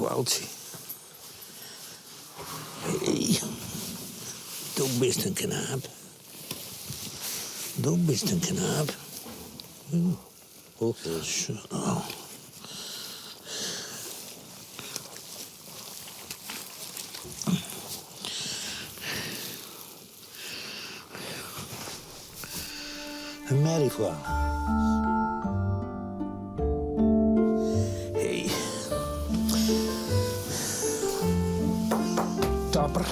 Skoaltsje. Hé, do bist in knaap. Do bist in knaap. Zo. In merryfoar. Hey. Topper.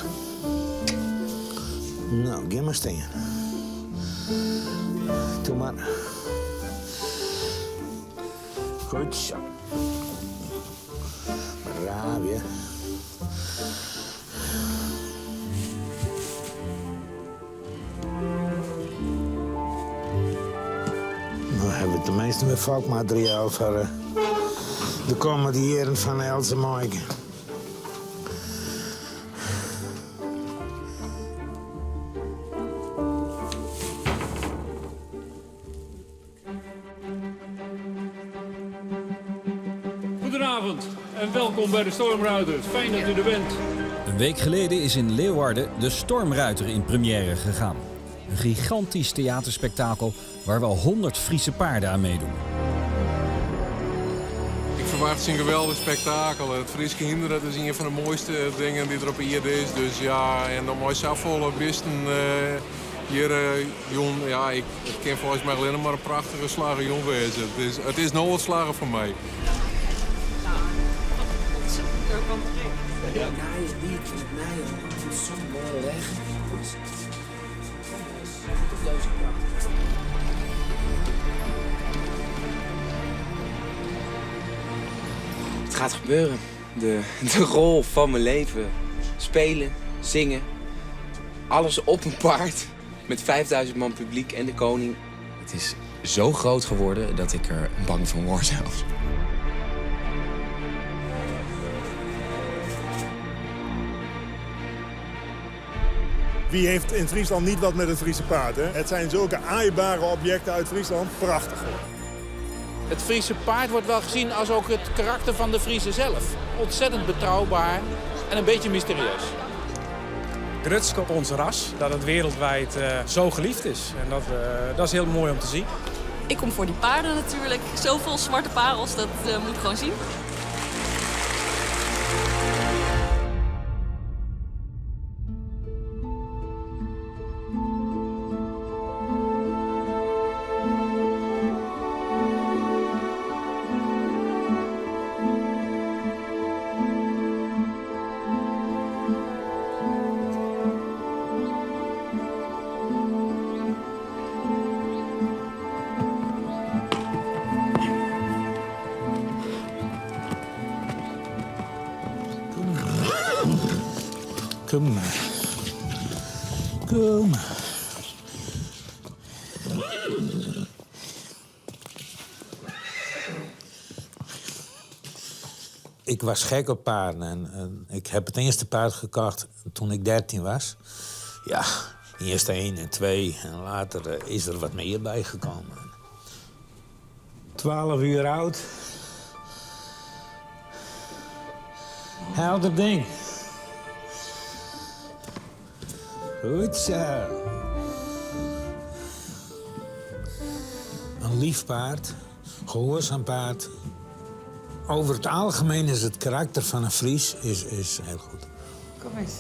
No, gean mar stean. Doe mar. Goed zo. Braaf, hè. No hawwe we teminsten wer fokmateriaal foar eh, de kommende jierren fan Els en Maaike. Goedenavond en welkom bij de Stormruiter. Fijn dat u er bent. Een week geleden is in Leeuwarden de Stormruiter in première gegaan. Een gigantisch theaterspektakel waar wel 100 Friese paarden aan meedoen. Ik ferwachtsje in geweldich spektakel. It Fryske hynder dat is ien fan de moaiste dingen dy't der op ierde is. Dus ja, en dan mei safolle bisten hjir jûn, ja, ik, it kin folgens my allinnich mar in prachtige slagge jûn wêze. It is, it is no al slagge foar my. Het gaat gebeuren. De, de rol van mijn leven. Spelen, zingen. Alles op een paard. Met 5000 man publiek en de koning. Het is zo groot geworden dat ik er bang van word zelfs. Wie heeft in Friesland niet wat met het Friese paard? Hè? Het zijn zulke aaibare objecten uit Friesland. Prachtig hoor. Het Friese paard wordt wel gezien als ook het karakter van de Friese zelf. Ontzettend betrouwbaar en een beetje mysterieus. Grutsk op ons ras, dat het wereldwijd eh, zo geliefd is. En dat, eh, dat is heel mooi om te zien. Ik kom voor die paarden natuurlijk. Zoveel zwarte parels, dat uh, moet ik gewoon zien. Kom maar. Kom maar. Ik was gek op paarden en, en ik heb het eerste paard gekocht toen ik 13 was. Ja, eerst één en twee en later eh, is er wat meer bij gekomen. 12 uur oud. Helder ding. Goed zo. Een lief paard, gehoorzaam paard. Over het algemeen is het karakter van een Fries is, is heel goed. Kom eens.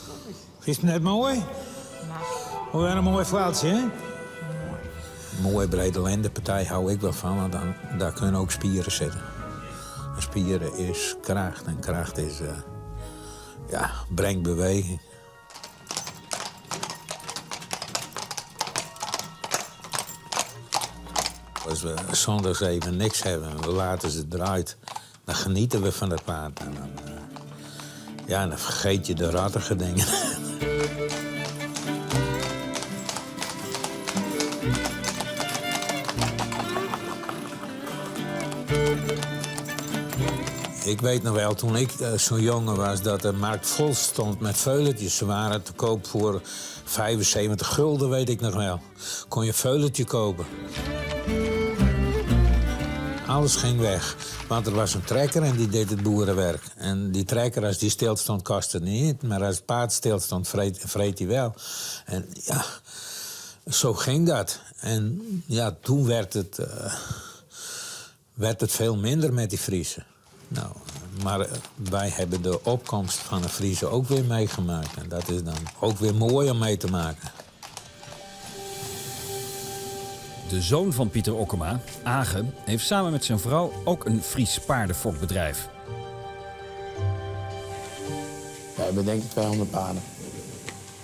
Kom eens. Is het net mooi? Nou. Hoe een mooi vuiltje, hè? Mooi. Mooie brede lendenpartij hou ik wel van, want dan, daar kunnen ook spieren zitten. En spieren is kracht en kracht is, uh, ja, brengt beweging. Als we zondags even niks hebben en we laten ze eruit, dan genieten we van het paard. En dan, uh, ja, dan vergeet je de rattige dingen. Ik weet nog wel, toen ik eh, zo'n jongen was, dat de markt vol stond met veuletjes. Ze waren te koop voor 75 gulden, weet ik nog wel. Kon je veuletje kopen. Alles ging weg. Want er was een trekker en die deed het boerenwerk. En die trekker, als die stilstond, kostte het niet. Maar als het paard stilstond, vreet, vreet hij wel. En ja, zo ging dat. En ja, toen werd het, eh, werd het veel minder met die Friese. Nou, maar eh, wij hebben de opkomst van de Friese ook weer meegemaakt. En dat is dan ook weer mooi om mee te maken. De zoon van Pieter Okkema, Age, heeft samen met zijn vrouw ook een Fries paardenfokbedrijf. We hebben denk ik 200 paarden.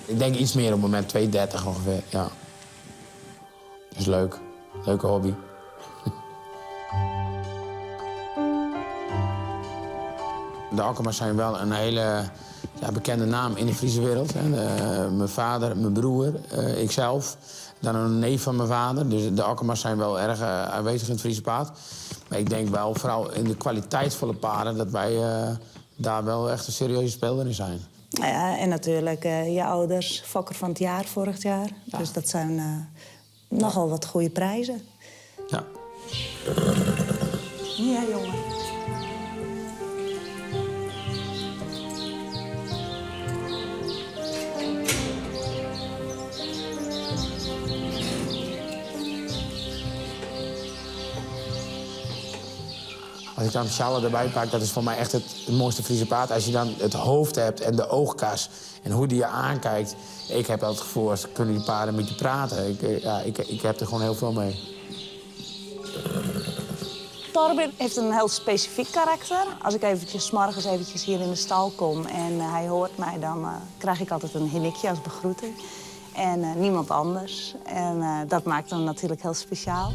Ik denk iets meer op het moment, 230 ongeveer, ja. Dat is leuk. Leuke hobby. De Alkema's zijn wel een hele ja, bekende naam in de Friese wereld. Hè. De- mijn vader, mijn broer, eh, ikzelf. Dan een neef van mijn vader. Dus de Alkema's zijn wel erg eh, aanwezig in het Friese paard. Maar ik denk wel, vooral in de kwaliteitsvolle paarden... dat wij eh, daar wel echt een serieuze speler in zijn. Nou ja, en natuurlijk eh, je ouders, fokker van het jaar vorig jaar. Dus dat zijn eh, nogal wat goede prijzen. Ja. Ja, jongen. Als ik dan Charlotte erbij pak, dat is voor mij echt het, het mooiste Friese paard. Als je dan het hoofd hebt en de oogkas en hoe die je aankijkt. Ik heb altijd het gevoel, als kunnen die paarden met je praten. Ik, eh, ja, ik, ik heb er gewoon heel veel mee. Torben heeft een heel specifiek karakter. Als ik eventjes 's morgens eventjes hier in de stal kom en eh, hij hoort mij, dan eh, krijg ik altijd een hinnikje als begroeting. En eh, niemand anders. En eh, dat maakt hem natuurlijk heel speciaal.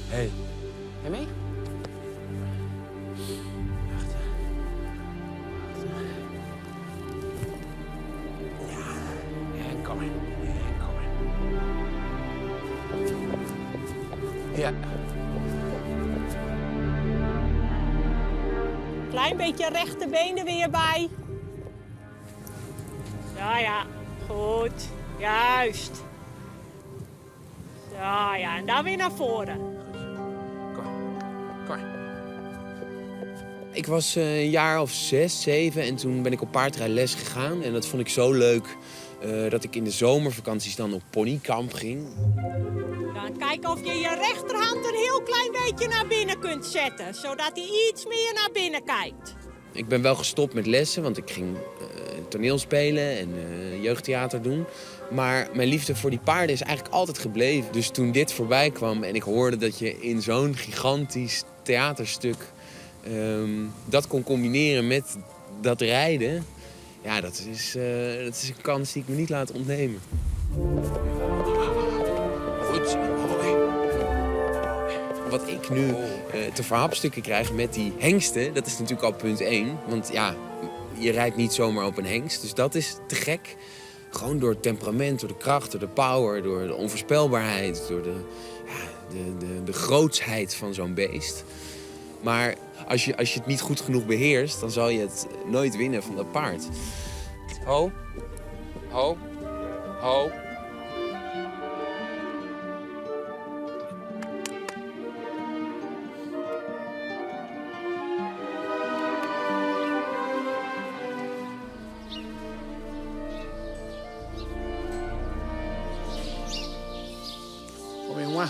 Hey. Ga je mee? En kom maar. En kom maar. Ja. Klein beetje rechterbeen er weer bij. Ja, ja. Goed. Juist. Ja, ja. En dan weer naar voren. Ik was eh, een jaar of zes, zeven en toen ben ik op paardrijles gegaan. En dat vond ik zo leuk eh, dat ik in de zomervakanties dan op ponykamp ging. Dan kijk of je je rechterhand een heel klein beetje naar binnen kunt zetten. Zodat hij iets meer naar binnen kijkt. Ik ben wel gestopt met lessen, want ik ging eh, toneel spelen en eh, jeugdtheater doen. Maar mijn liefde voor die paarden is eigenlijk altijd gebleven. Dus toen dit voorbij kwam en ik hoorde dat je in zo'n gigantisch theaterstuk ehm, dat kon combineren met dat rijden. Ja, dat is, eh, dat is een kans die ik me niet laat ontnemen. Goed. Wat ik nu eh, te verhapstukken krijg met die hengsten, dat is natuurlijk al punt één. Want ja, je rijdt niet zomaar op een hengst, dus dat is te gek. Gewoon door het temperament, door de kracht, door de power, door de onvoorspelbaarheid, door de, ja, de, de, de grootsheid van zo'n beest. Maar als je, als je het niet goed genoeg beheerst, dan zal je het nooit winnen van dat paard. Ho. Ho. Ho. Kom jongen.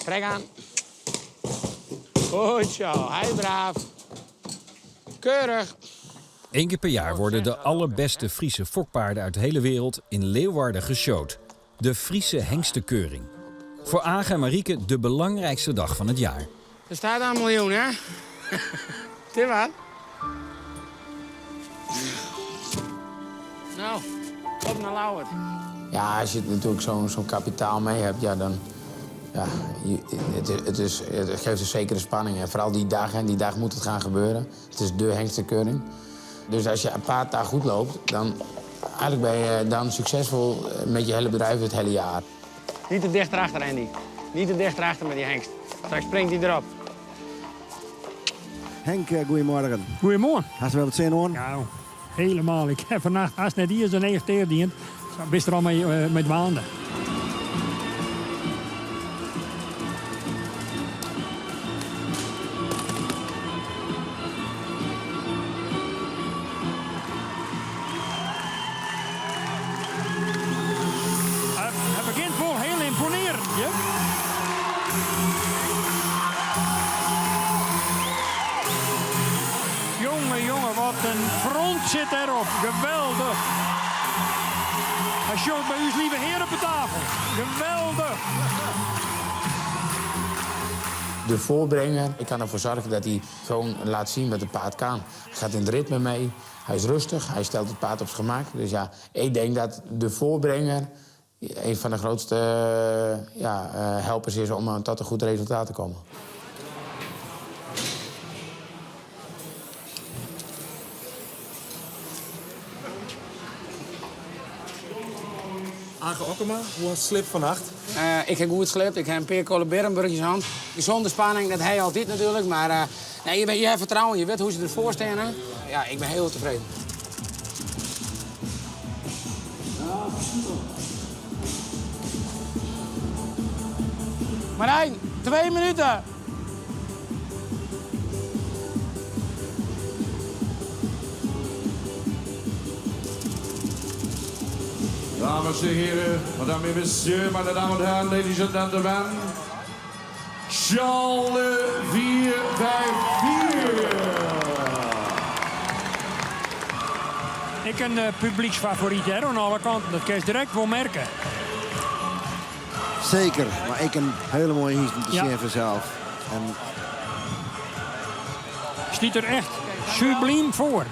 Trek aan. Goed zo, hij braaf. Keurig. Eén keer per jaar worden de allerbeste Friese fokpaarden uit de hele wereld in Leeuwarden geshowd. De Friese Hengstenkeuring. Voor Age en Marieke de belangrijkste dag van het jaar. Er staat al een miljoen, hè? Tim aan. Nou, op naar Lauwert. Ja, als je natuurlijk zo'n zo'n kapitaal mee hebt, ja, dan... Ja, je, het, het, is, het geeft een zekere spanning. En vooral die dag, en die dag moet het gaan gebeuren. Het is de hengstenkeuring. Dus als je een paard daar goed loopt, dan eigenlijk ben je dan succesvol met je hele bedrijf het hele jaar. Niet te dicht erachter, Andy. Niet te dicht erachter met die hengst. Straks springt hij erop. Henk, goedemorgen. Goedemorgen. Hast der wer wat sin oan? Ja, helemaal. Ik heb vannacht hast net iens in each tear dien. Bist der al mei, mei dwaande. Hy begjint wol hiel ymponearjend, hear. Jonge, jonge, wat in front sit dêrop. Geweldich. Hy sjocht by ús lieve hear op de tafel. Geweldich. De voorbrenger, ik kan ervoor zorgen dat hij gewoon laat zien wat het paard kan. Hij gaat in het ritme mee, hij is rustig, hij stelt het paard op zijn gemak. Dus ja, ik denk dat de voorbrenger een van de grootste ja, helpers is om tot een goed resultaat te komen. Age Okkema, hoe hast sliept fannacht? Ik ha goed sliept. Ik ha in pear kâlde Bearenburchjes hân. Sûnder spanning, dat ha je altyd natuerlik. Mar uh, nee, je, je hebt vertrouwen, je wit hoe't se derfoar steane. Ja, ik bin hiel tefreden. Marijn, 2 minuten. Dames en heren, madame et messieurs, meine Damen und Herren, ladies and gentlemen. Charles 4, 5, 4. Ek in publyksfavoryt hear, oan alle kanten. Dat kinst direkt wol merke. Seker, mar ek in hiele moaie hynst om te sjen fansels. En Stiet der echt sublym foar.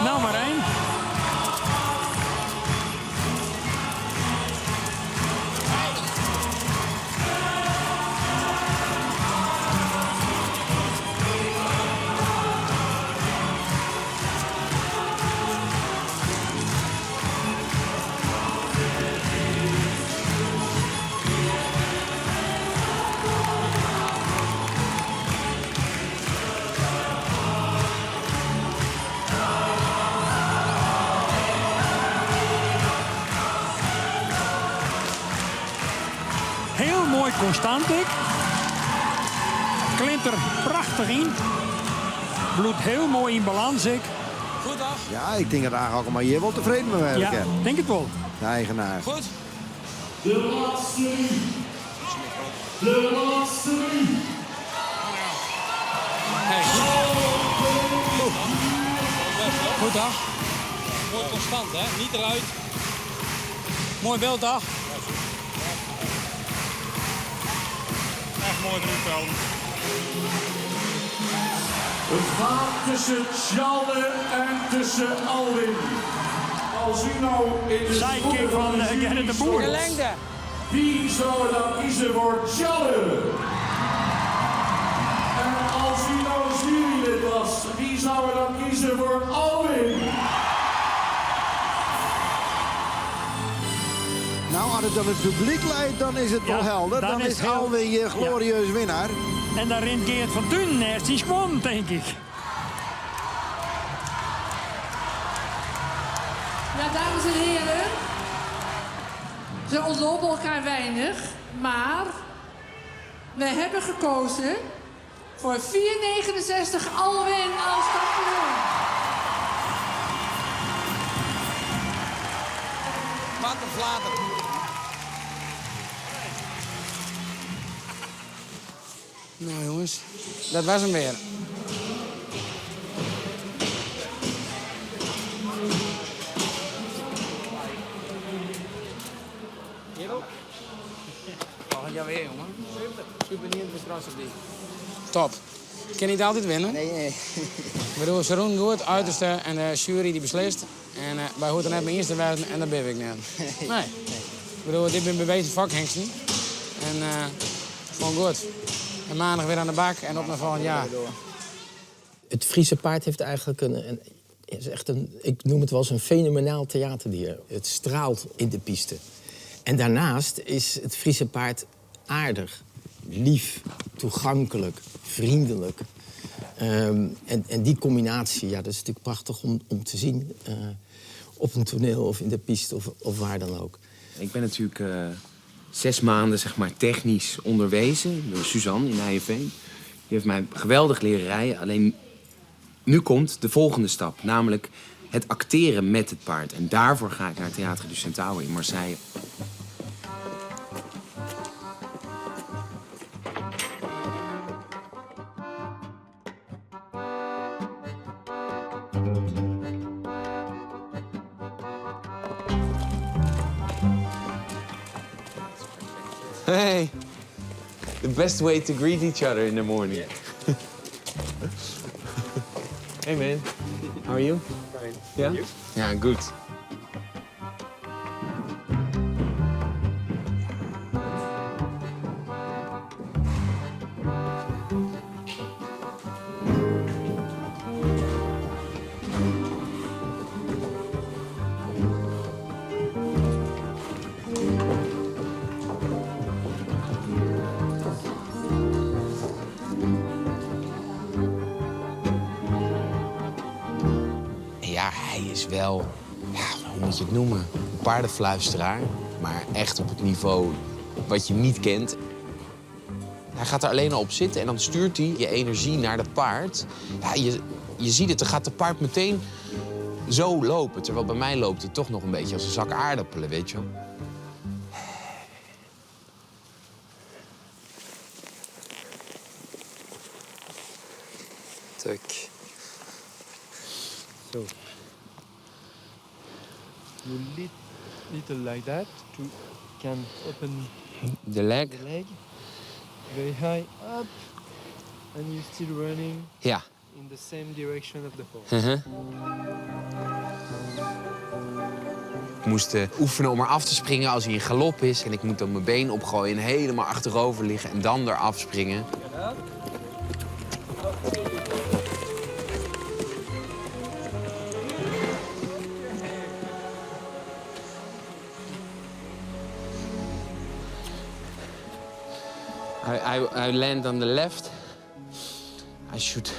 No Marijn. Hiel moai konstant ek. Klimt der prachtich yn. Bliuwt hiel moai yn balâns ek. Goed af. Ja, ik tink dat Age Okkema hjir wol tefreden mei wêze Ja, kin. tink it wol. De eigenaar. Goed. De laatste De laatste Hey. Goed dag. Mooi constant, hè? Niet eruit. Mooi beeld, dag. Echt mooi eruit Het gaat tussen Tjalle en tussen Alwin. Als u nou in de Sidekick schoenen van de jury Gerrit de Boer. stond, De lengte. Wie zou er dan kiezen voor Tjalle? En als u nou jurylid was, wie zou er dan kiezen voor Alwin? Nou, as it oan it publyk leit, dan is it wol helder. Dan, dan is is heel- Alwin je glorieus winnaar. En dan rint Geert van Tuinen neist syn skuon, tink ik. Ja, dames en heren. Ze ontlopen elkaar weinig, maar we hebben gekozen voor 4,69 Alwin als kampioen. Wat een flater. Nou jongens, dat was 'm wer. Volgend jaar weer, jongen. Super. Super niet bestraft op die. Top. Kin net altyd winne. Nee, nee. Ik bedoel, ze doen goed, uiterste en de jury die beslist. En wy hoege it net mei iens te wêzen en dat bin ik net. Nee. Ik bedoel, dit binne bewezen fokhingsten. En gewoan goed. En maandag wer oan de bak en op nei folgjend jaar. Het Friese paard heeft eigenlijk een, is echt een, ik noem het wel eens een fenomenaal theaterdier. Het straalt in de piste. En daarnaast is het Friese paard aardig. Lief, toegankelijk, vriendelijk. Ehm, en, en die combinatie, ja, dat is natuurlijk prachtig om, om te zien eh, op een toneel of in de piste of, of waar dan ook. Ik ben natuurlijk eh, zes maanden zeg maar, technisch onderwezen door Suzanne in Nijeveen. Die heeft mij geweldig leren rijden. Alleen nu komt de volgende stap, namelijk het acteren met het paard. En daarvoor ga ik naar Théâtre du Centaure in Marseille. Hey, the best way to greet each other in the morning. hey man, how are you? Fine. Yeah? You? Yeah, good. En ja, hij is wel, ja, hoe moet je het noemen? Een paardenfluisteraar. Maar echt op het niveau wat je niet kent. Hij gaat er alleen al op zitten en dan stuurt hij je energie naar dat paard. Ja, je, je ziet het, dan gaat het paard meteen zo lopen. Terwijl bij mij loopt het toch nog een beetje als een zak aardappelen, weet je wel. Tuck. So you lit, little like that to can open De leg. the leg very high up and you're still running Ja. in the same direction of the horse. Mhm. Ik moest eh, oefenen om eraf te springen als hij in galop is. En ik moet dan mijn been opgooien en helemaal achterover liggen en dan eraf springen. I, I, I land on the left. I should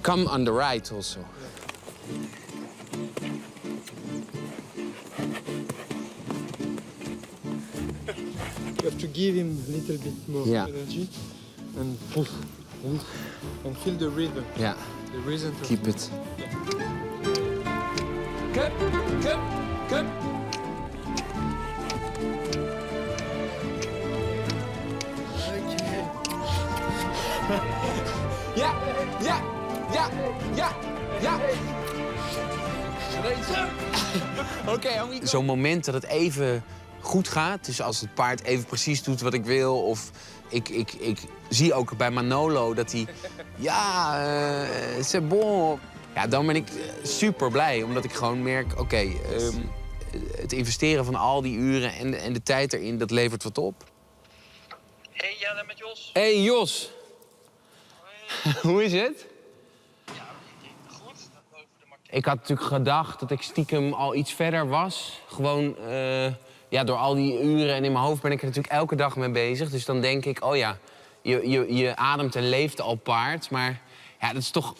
come on the right also. You have to give him a little bit more Yeah. energy and poof, poof, and feel the rhythm. Yeah. The rhythm. of Keep it. Cup, cup, cup. Ja, ja, ja, ja, ja. Oké, Zo'n moment dat het even goed gaat. Dus als het paard even precies doet wat ik wil. Of ik, ik, ik zie ook bij Manolo dat hij... Ja, eh, c'est bon. Ja, dan ben ik super blij. Omdat ik gewoon merk, oké, ehm, het investeren van al die uren en, en de tijd erin, dat levert wat op. Hey Jelle, met Jos. Hey Jos. Hoe is het? Ik had natuurlijk gedacht dat ik stiekem al iets verder was. Gewoon eh, ja, door al die uren en in mijn hoofd ben ik er natuurlijk elke dag mee bezig. Dus dan denk ik, oh ja, je, je, je ademt en leeft al paard. Maar ja, dat is toch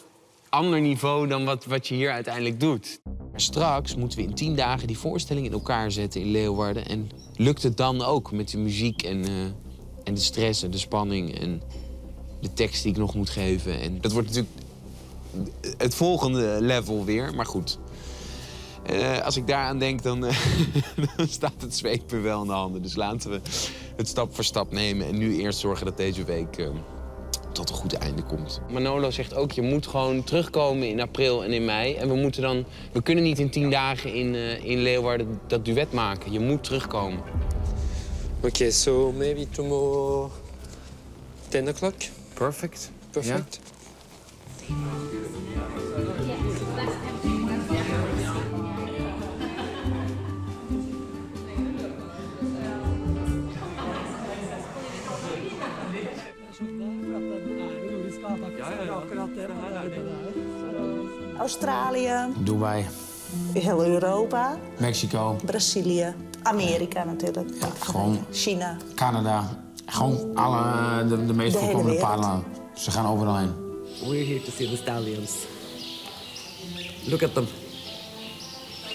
ander niveau dan wat, wat je hier uiteindelijk doet. Maar straks moeten we in 10 dagen die voorstelling in elkaar zetten in Leeuwarden. En lukt het dan ook met de muziek en, eh, en de stress en de spanning en de tekst die ik nog moet geven. En dat wordt natuurlijk het volgende level weer, maar goed. Eh, als ik daaraan denk, dan, eh, dan staat het zweet me wel in de handen. Dus laten we het stap voor stap nemen en nu eerst zorgen dat deze week eh, tot een goed einde komt. Manolo zegt ook, je moet gewoon terugkomen in april en in mei. En we moeten dan, we kunnen niet in 10 dagen in, eh, in Leeuwarden dat duet maken. Je moet terugkomen. Okay, so maybe tomorrow 10 o'clock. Perfect. Perfect. Australië, Dubai, heel Europa, Mexico, Brazilië, Amerika natuurlijk. gewoon China. Canada. Gewoon alle, de, de meest De hele voorkomende wereld. paarden. Ze gaan overal heen. We're here to see the stallions. Look at them.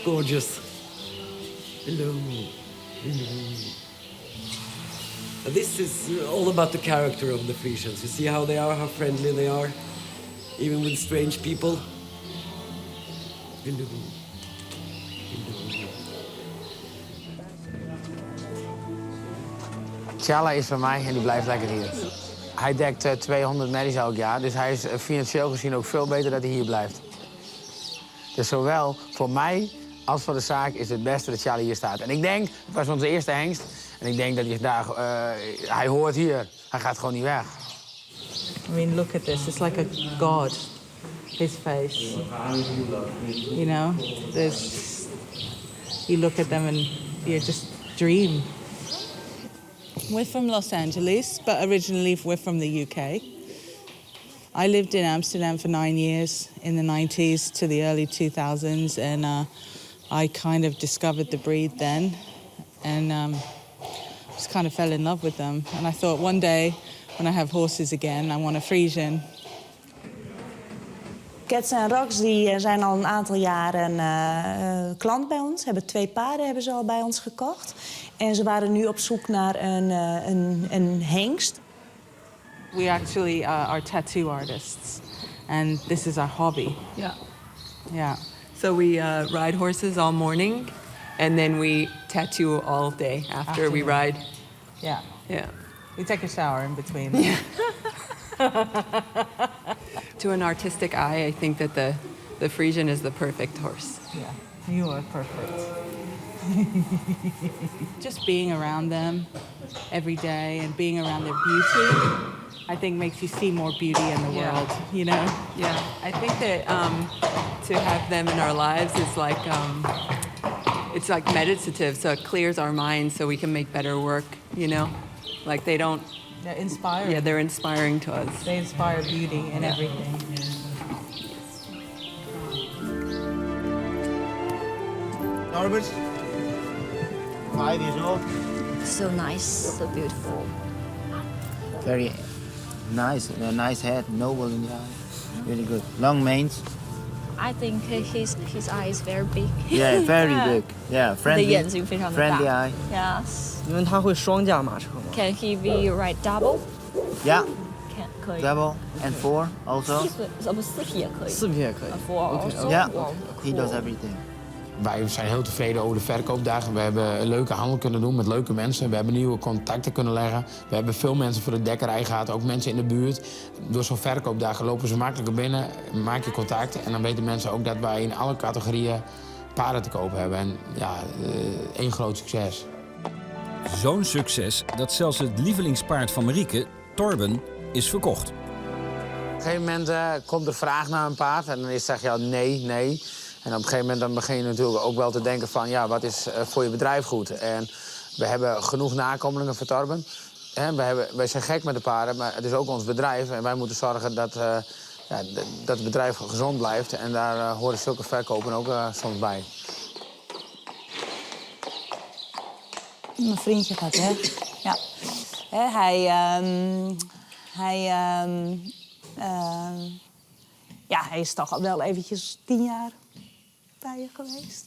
Gorgeous. Hello. Hello. This is all about the character of the Frisians. You see how they are, how friendly they are, even with strange people. Hello. Hello. Tjalla is van mij en die blijft lekker hier. Hij dekt eh, 200 merries elk jaar, dus hij is eh, financieel gezien ook veel beter dat hij hier blijft. Dus zowel voor mij als voor de zaak is het beste dat Charlie hier staat. En ik denk, het was onze eerste hengst, en ik denk dat hij vandaag, eh, hij hoort hier. Hij gaat gewoon niet weg. I mean, look at this. It's like a god. His face. You know, there's. You look at them and you just dream. We're from Los Angeles, but originally we're from the UK. I lived in Amsterdam for 9 years in the 90s to the early 2000s, and I kind of discovered the breed then and just kind of fell in love with them. And I thought one day when I have horses again, I want a Frisian. Cats en Rox die eh, zijn al een aantal jaren eh, eh, klant bij ons. Hebben twee paarden hebben ze al bij ons gekocht. En ze waren nu op zoek naar een, eh, een, een hengst. We actually are tattoo artists, and this is our hobby. Yeah. Yeah. So we ride horses all morning, and then we tattoo all day after we Afternoon. ride. Yeah. Yeah. We take a shower in between. Yeah. To an artistic eye, I think that the Frisian is the perfect horse. Yeah, you are perfect. Just being around them every day and being around their beauty, I think makes you see more beauty in the Yeah. world, you know? Yeah, I think that to have them in our lives is like it's like meditative. So it clears our minds, so we can make better work. You know, like they don't. They're inspiring. Yeah, they're inspiring to us. They inspire beauty in Yeah. everything. Norbert, 5 years old. So nice, so beautiful. Very nice, a nice head, noble in the eye. Really good. Long manes. I think his eye is very big. Yeah, very big. Yeah, 他的 friendly. 眼睛非常的大。 Friendly eye. Yes. 你们他会双驾马车吗？ Can he be ride double? Yeah, Can 可以。 double and four also. 四呃不四匹也可以。四匹也可以。 Four also. Yeah, Wow, he does cool. everything. Wij zijn heel tevreden over de verkoopdagen. We hebben een leuke handel kunnen doen met leuke mensen. We hebben nieuwe contacten kunnen leggen. We hebben veel mensen voor de dekkerij gehad, ook mensen in de buurt. Door zo'n verkoopdag lopen ze makkelijker binnen, maak je contact. En dan weten mensen ook dat wij in alle categorieën paarden te koop hebben. En ja, eh, één groot succes. Zo'n succes dat zelfs het lievelingspaard van Marieke, Torben, is verkocht. Op een gegeven moment eh, komt er vraag naar een paard en dan is, zeg je al nee, nee. En op een gegeven moment dan begin je natuurlijk ook wel te denken van... ja, wat is eh, voor je bedrijf goed? En we hebben genoeg nakomelingen voor Torben. Hè, we hebben, wij zijn gek met de paarden, maar het is ook ons bedrijf. En wij moeten zorgen dat, eh, ja, dat het bedrijf gezond blijft. En daar eh, horen zulke verkopen ook eh, soms bij. Mijn vriendje gaat weg. Ja. Hè, hij, hij, ja, hij is toch al wel eventjes 10 jaar bij je geweest.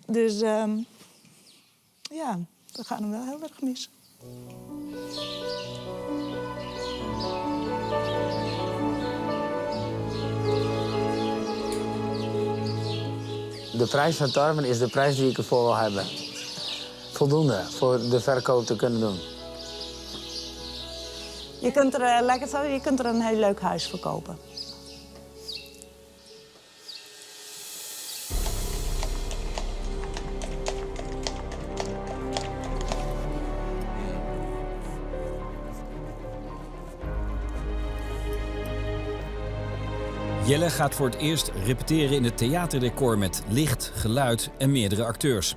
Dus ja, we gaan hem wel heel erg missen. De prijs van Torben is de prijs die ik ervoor wil hebben. Voldoende voor de verkoop te kunnen doen. Je kunt er, eh, laat ik het zo, je kunt er een heel leuk huis voor kopen. Jelle gaat voor het eerst repeteren in het theaterdecor met licht, geluid en meerdere acteurs.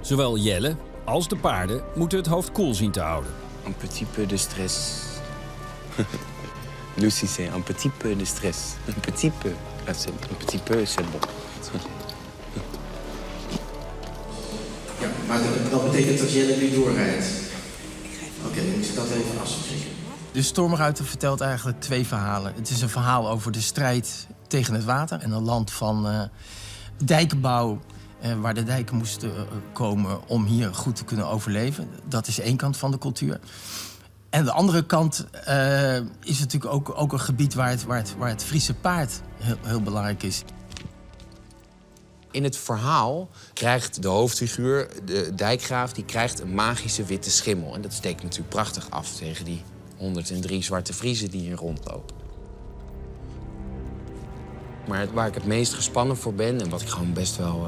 Zowel Jelle als de paarden moeten het hoofd koel zien te houden. Un petit peu de stress. Lucy zei un petit peu de stress. Un petit peu. Ah, un petit peu, c'est bon. Ja, maar dat betekent dat Jelle nu doorrijdt? Oké, dan moet ik dat even afspreken. De Stormruiter vertelt eigenlijk twee verhalen. Het is een verhaal over de strijd tegen het water en een land van dijkbouw, waar de dijken moesten komen om hier goed te kunnen overleven. Dat is één kant van de cultuur. En de andere kant is natuurlijk ook een gebied waar het Friese paard heel, heel belangrijk is. In het verhaal krijgt de hoofdfiguur, de dijkgraaf, die krijgt een magische witte schimmel. En dat steekt natuurlijk prachtig af tegen die 103 zwarte Friezen die hier rondlopen. Maar waar ik het meest gespannen voor ben en wat ik gewoon best wel,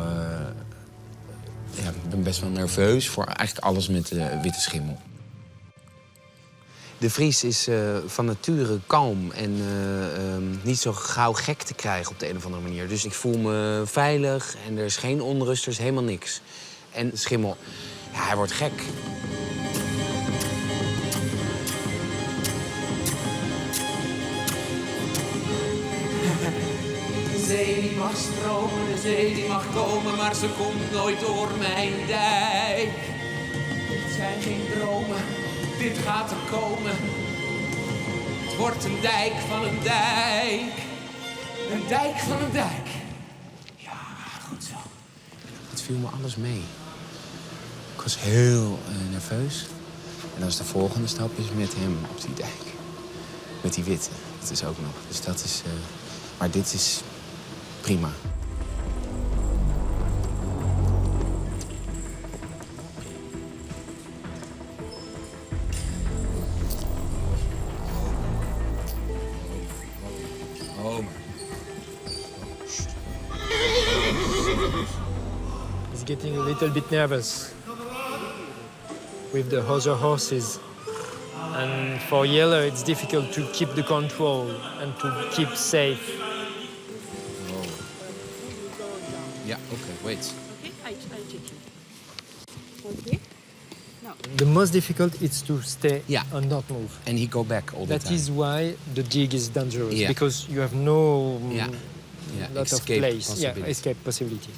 ja, ik ben best wel nerveus voor eigenlijk alles met de witte schimmel. De Fries is van nature kalm en niet zo gauw gek te krijgen op de een of andere manier. Dus ik voel me veilig en er is geen onrust, er is helemaal niks. En Schimmel, ja, hij wordt gek. De zee die mag stromen, de zee die mag komen, maar ze komt nooit door mijn dijk. Dit zijn geen dromen, dit gaat er komen. Het wordt een dijk van een dijk. Een dijk van een dijk. Ja, goed zo. Het viel me alles mee. Ik was heel nerveus. En dan is de volgende stap is met hem op die dijk. Met die witte. Dat is ook nog. Dus dat is. Maar dit is prima. Oh, maar. He's getting a little bit nervous with the other horses. And for Jelle, it's difficult to keep the control and to keep safe. Oh. Ja, oké, wait. Okay, I check you. Okay. No. The most difficult is to stay and not move. And he go back all the That time. is why the dig is dangerous because you have no lot of Escape place. Yeah, possibility. escape possibility.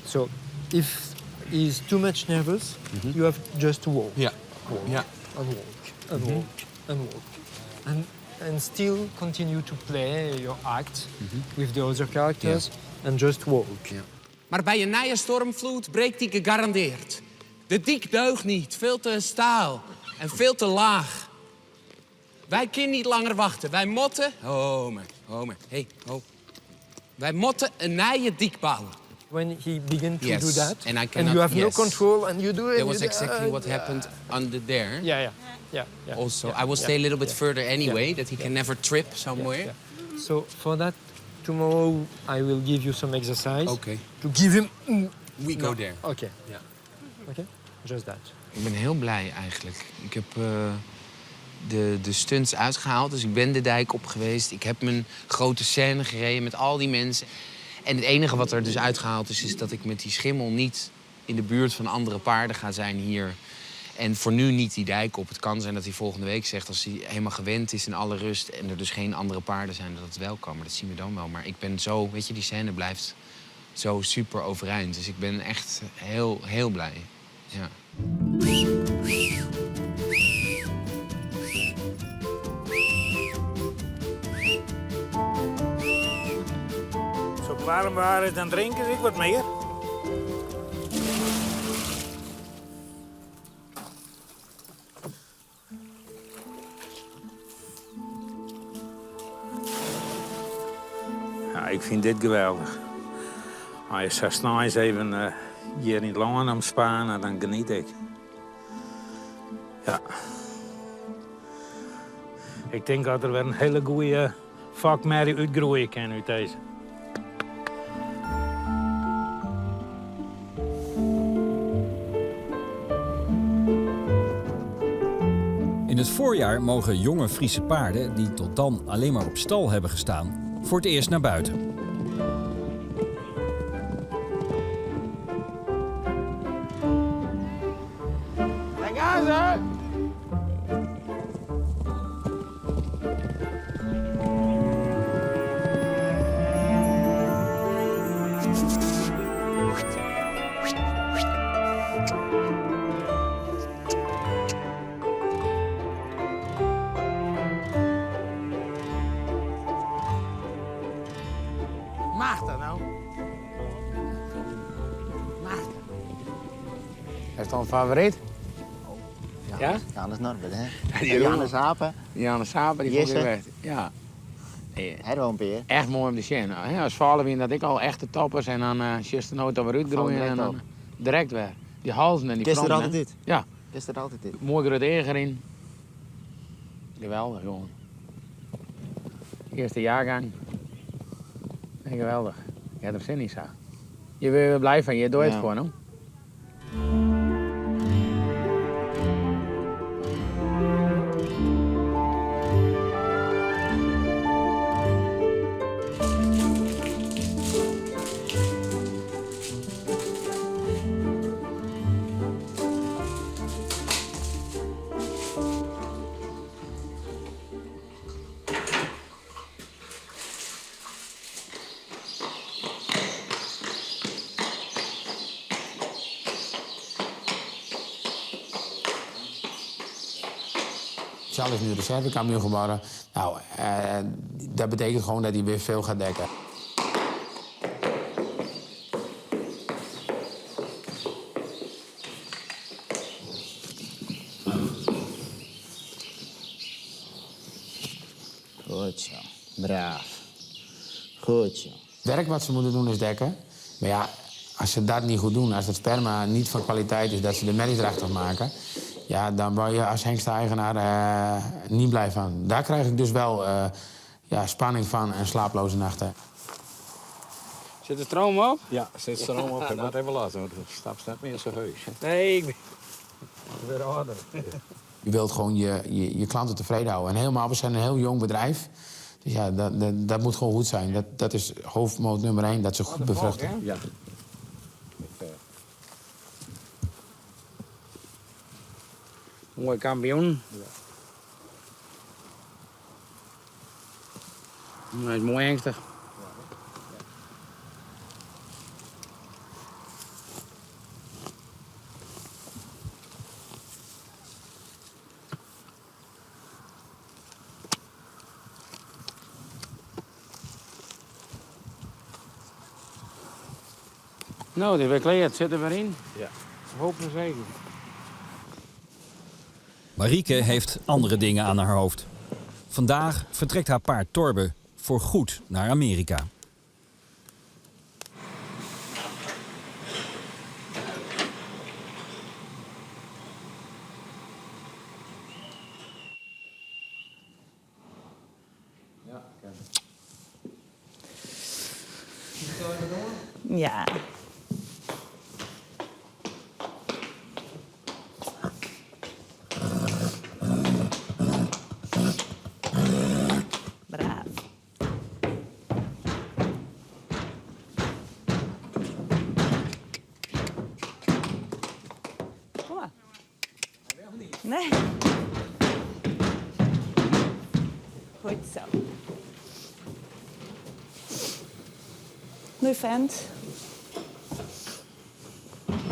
So if he's too much nervous, you have just to walk. Walk and walk and walk and walk. And still continue to play your act with the other characters and just walk. Maar bij een nije stormvloed breekt die gegarandeerd. De dik deugt niet, veel te staal en veel te laag. Wij kunnen niet langer wachten. Wij motten... Homer, Homer, hey, ho. Wij motten een nije dik bouwen. When he began to Yes, do that, and I and cannot, you have no yes. control, and you do it. That was you do- exactly what happened under there. Also, I will stay a little bit further anyway, that he can never trip somewhere. So for that, tomorrow I will give you some exercise. Okay. To give him. We go No. there. Okay. Yeah. Okay. Just that. Ik ben heel blij eigenlijk. Ik heb de stunts uitgehaald, dus ik ben de dijk op geweest. Ik heb mijn grote scène gereden met al die mensen. En het enige wat er dus uitgehaald is, is dat ik met die schimmel niet in de buurt van andere paarden ga zijn hier. En voor nu niet die dijk op. Het kan zijn dat hij volgende week zegt, als hij helemaal gewend is in alle rust en er dus geen andere paarden zijn, dat het wel kan. Maar dat zien we dan wel. Maar ik ben zo, weet je, die scène blijft zo super overeind. Dus ik ben echt heel, heel blij. Ja. Zo warm waren, dan drinken ze ik wat meer. Ja, ik vind dit geweldig. Als je zo snel eens even hier in het land am spanen, dan geniet ik. Ja. Ik denk dat er weer een hele goede vakmerrie uitgroeien kan uit deze. In het voorjaar mogen jonge Friese paarden, die tot dan alleen maar op stal hebben gestaan, voor het eerst naar buiten. Daar gaan ze! Hast al in favoryt? Ja? Jannes Norbert, hè? Die Jannes Ape. Jannes Ape, die vond ik Jesse. echt. Ja. Her wel een pear. Echt moai om te sjen. Hè, As fâle wiene dat ek al echte toppers en dan eh sjochst de noait alwer útgroeien Direkt en dan op. direkt wer. Dy halzen en dy Kinst der fronten, altyd hè. út? Ja. Kinst der altyd út? Moai grut each deryn. Geweldich gewoan. Earste jaargang. Nee, geweldich. Ik ha der sin yn sa. Je wurde wer blij fan, je dogge it Ja. foar, no? Charles is nu reservekampioen geworden. Nou, eh, dat betekent gewoon dat hij weer veel gaat dekken. Goed zo. Braaf. Goed zo. Het werk wat ze moeten doen is dekken. Maar ja, als ze dat niet goed doen, als het sperma niet van kwaliteit is, dat ze de merries drachtig maken, ja, dan word je als hengste-eigenaar eh, niet blij van. Daar krijg ik dus wel eh, ja, spanning van en slaaploze nachten. Zit de stroom op? Ja, zit stroom op. Ik moet even laten, want het stapt net meer zo heus. Nee, ik ben weer ouder. Je wilt gewoon je, je, je klanten tevreden houden. En helemaal, we zijn een heel jong bedrijf. Dus ja, dat, dat, dat moet gewoon goed zijn. Dat, dat is hoofdmoot nummer één, dat ze goed bevruchten. Ja. Mooi kampioen. Hij is mooi angstig. Nou, het is weer klaar. Het zit er weer in. Ja. Hoop en zegen. Marieke heeft andere dingen aan haar hoofd. Vandaag vertrekt haar paard Torbe voor goed naar Amerika. Ja. Braaf. Kom maar. Nee. Goed zo. Nu vent.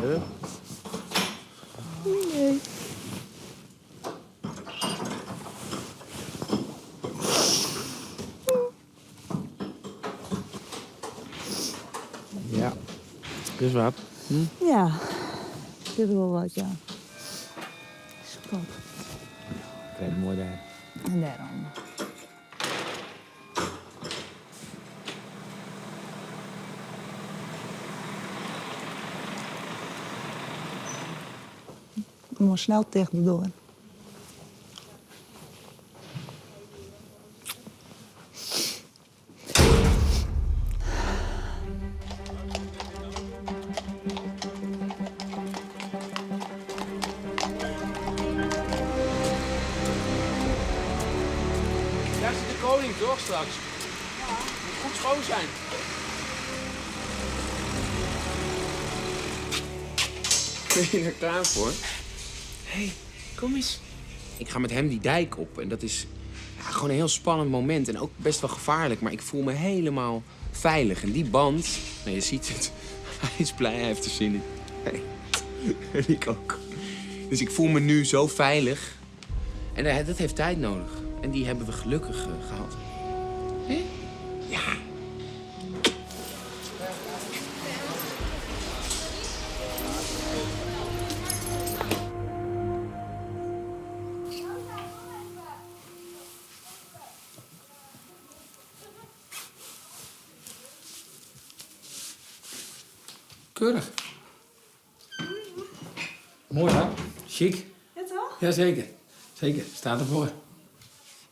Huh? Nee. Ja. Dus wat? Hm? Ja, dit is wel wat, ja. Stop. Krijg mooi daar. En daarom. Moet snel tegen de door. Daar zit de koning toch straks? Ja. Moet goed schoon zijn. Ben je er klaar voor? Hé, hey, kom eens. Ik ga met hem die dijk op en dat is ja, gewoon een heel spannend moment en ook best wel gevaarlijk. Maar ik voel me helemaal veilig. En die band, nou, je ziet het, hij is blij, hij heeft er zin in. Hey. En ik ook. Dus ik voel me nu zo veilig. En eh, dat heeft tijd nodig. En die hebben we gelukkig eh, gehad. Hè? Ja. Keurig. Mooi hè? Chic. Ja toch? Jazeker. Zeker. Staat ervoor.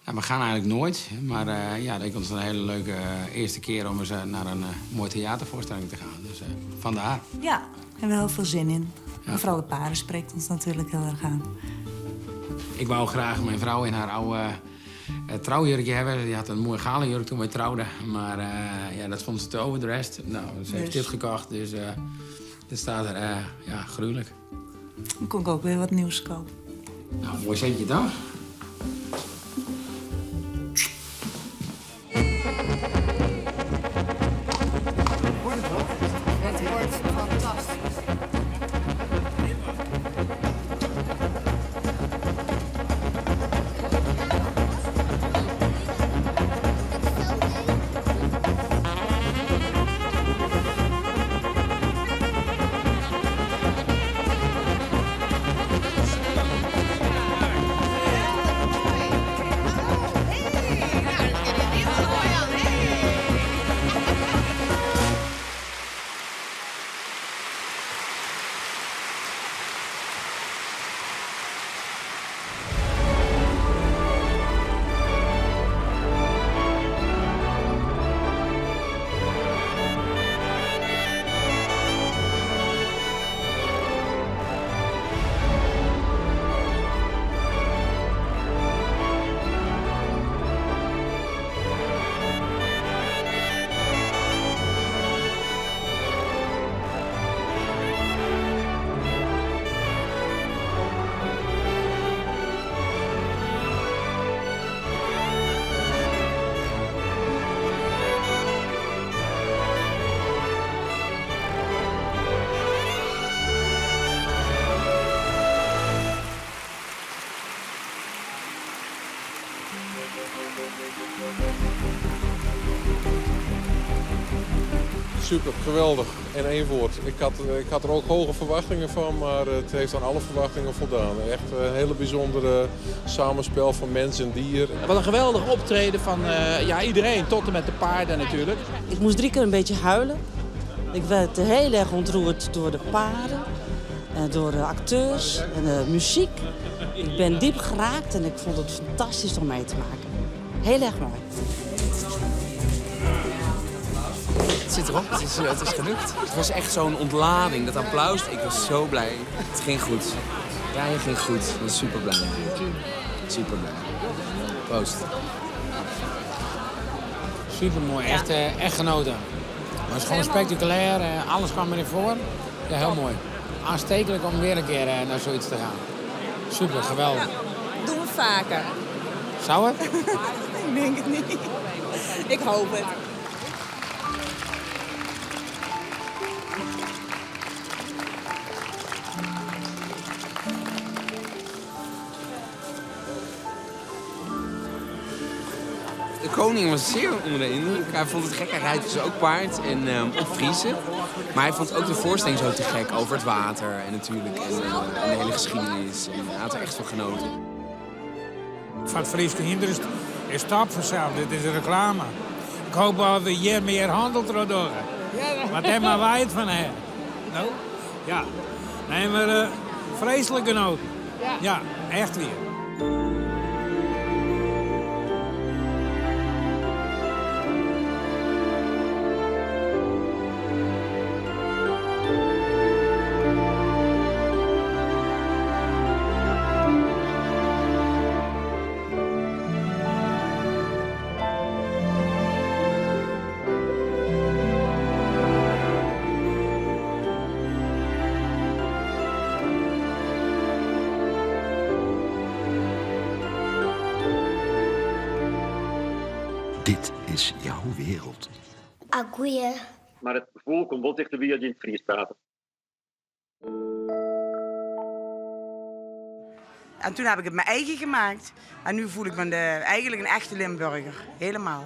Ja, we gaan eigenlijk nooit. Maar eh, ja, dat is een hele leuke eh, eerste keer om eens eh, naar een mooie theatervoorstelling te gaan. Dus vandaar. Ja, hebben we heel veel zin in. En vooral de paarden spreekt ons natuurlijk heel erg aan. Ik wou graag mijn vrouw in haar oude trouwjurkje hebben. Die had een mooi galajurk toen wij trouwden. Maar ja, dat vond ze te overdressed. Nou, ze heeft Dus. dit gekocht, dus dit staat er ja, gruwelijk. Dan kon ik ook weer wat nieuws kopen. Nou, mooi zetje toch? Het wordt fantastisch. Super, geweldig. In één woord. Ik had er ook hoge verwachtingen van, maar het heeft aan alle verwachtingen voldaan. Echt een hele bijzondere samenspel van mens en dier. Wat een geweldig optreden van ja, iedereen, tot en met de paarden natuurlijk. Ik moest drie keer een beetje huilen. Ik werd heel erg ontroerd door de paarden, en door de acteurs en de muziek. Ik ben diep geraakt en ik vond het fantastisch om mee te maken. Heel erg mooi. Het zit erop, het is gelukt. Het was echt zo'n ontlading, dat applaus. Ik was zo blij. Het ging goed. Ja, het ging goed. Ik ben super blij. Super blij. Proost. Super mooi, echt, echt genoten. Het was gewoon spectaculair, alles kwam erin voor. Ja, heel mooi. Aanstekelijk om weer een keer naar zoiets te gaan. Super, geweldig. Doen we vaker. Zou het? Ik denk het niet. Ik hoop het. De koning was zeer onder de indruk. Hij vond het gek. Hij rijdt dus ook paard en op Friese. Maar hij vond ook de voorstelling zo te gek over het water en natuurlijk en de hele geschiedenis. En hij had er echt van genoten. Van het Friese hynder is top vanzelf. Dit is reclame. Ik hoop dat we hier meer handel erop doen. Want daar maar wij het van hebben. Nou, ja. Nee, maar vreselijk genoten. Ja, echt weer. Dit is jouw wereld. Agoeie. Maar het gevoel komt wel dichterbij als je in het Fries praat. En toen heb ik het mijn eigen gemaakt. En nu voel ik me eigenlijk een echte Limburger. Helemaal.